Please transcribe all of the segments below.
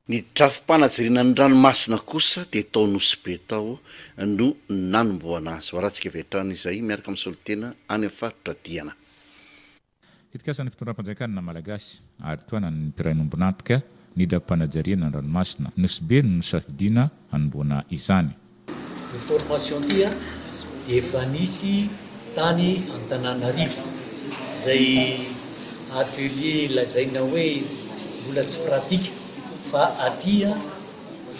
Ny drafi-panajariana ny ranomasina kosa dia tao Nosy Be tao no nanombohana azy. Ho arahantsika avy hatrany izay miaraka amin'ny solontena any amin'ny faritra Diana. Tetikasan'ny fitondram-panjakana malagasy ary tohanan'ny mpiray nombon'antoka ny drafi-panajariana ny ranomasina. Nosy Be no nosafidiana hanombohana izany. Io formation ity dia efa nisy tany Antananarivo, izay atelier lazaina hoe mbola tsy pratique fa aty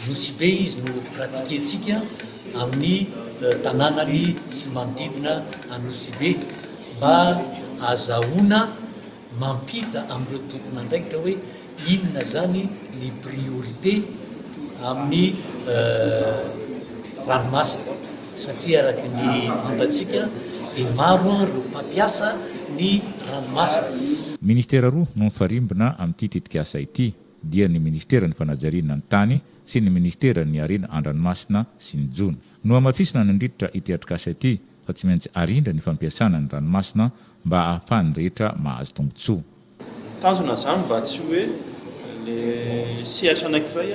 Nosy Be izy no pratiquer-tsika amin'ny tanànany sy manodidina an'i Nosy Be mba azahoana mampita amin'ireo tompon'andraikitra hoe inona izany ny priorité amin'ny ranomasina satria araka ny fantatsika dia maro ireo mpampiasa ny ranomasina. Ministera roa no mifarimbona amin'ity tetikasa ity dia ny Ministeran'ny fanajariana ny tany sy ny Ministeran'ny harena an-dranomasina sy ny jono. Nohamafisina nandritra ity atrikasa ity fa tsy maintsy arindra ny fampiasana ny ranomasina mba hahafahan'ny rehetra mahazo tombontsoa. Tanjona izany mba tsy hoe le sehatra anankiray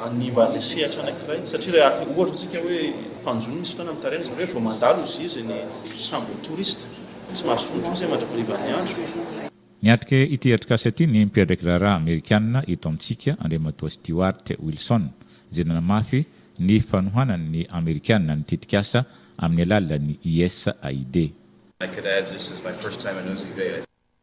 hanimba an'ilay sehatra anankiray satria raha ohatra antsika hoe mpanjono misy fotoana mitaraina zareo hoe vao mandalo izy izy ny sambo touriste tsy mahazo jono intsony izay mandra-paharivan'ny andro. Niatrika ity atrikasa ity ny mpiandraiki-draharaha amerikana eto amintsika, Andriamatoa Stewart Wilson, izay nanamafy ny fanohanan'ny Amerikana ny tetikasa amin'ny alalan'ny USAID.